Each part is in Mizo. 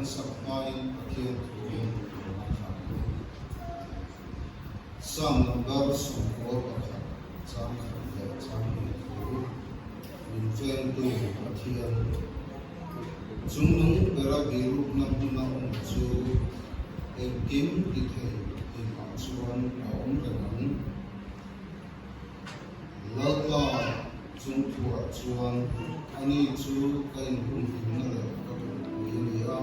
kan sak hmain Pathian thu kan ngaithla ang u. Psalm number 11 chang khat leh chang hnih thu min vengtu Pathian chungnung bera birukna hmuna awm chu engkim ti thei tihah chuan a awm reng ang. Lalpa chungthuah chuan ani chu ka inhumhimna leh ka duhpui a ni a,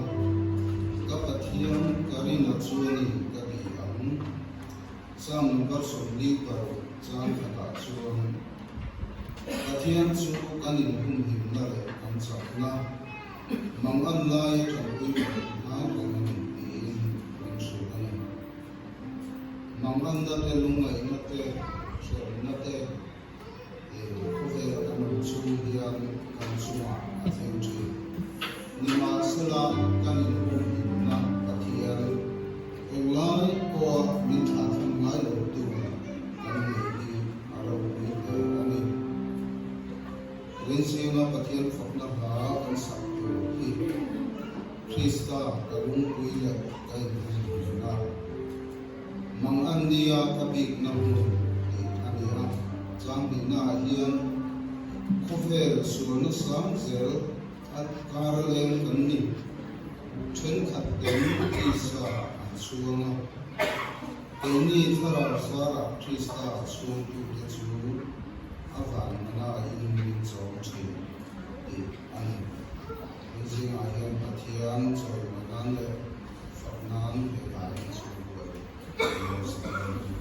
ka Pathian ka rina chu a ni ka ti ang. Psalm number 46 chang khatah chuan Pathian chu kan inhumhimna leh kan chakna, mangan laia tanpui leh hnai reng a ni tiin min hrilh a ni. Manganna te, lungngaihna te, hrehawmna te khawvela kan awm chung hian kan chungah a thleng thin. Nimahsela, kan inhumhimna Pathian englai pawha min thlahthlam ngai lo tu kan nei hi a ropui hle a ni. Rinzinga Pathian fakna hla kan sak tur hi Krista ka lungpui leh ka inhumhim a, mang an nia ka bikna hmun tih a ni a. Changhnihnaah hian khawvel sualna sang zel a kar leng kan ni. Thenkhat ten tisa an chhuang a, keini thlarau zarah Krista chhuangtute chu a van manain min chawm thin tih a ni. Kan zingah hian Pathian chawlhna nan leh fak nan he hla hi chhungkuai kan lo sa dawn a ni.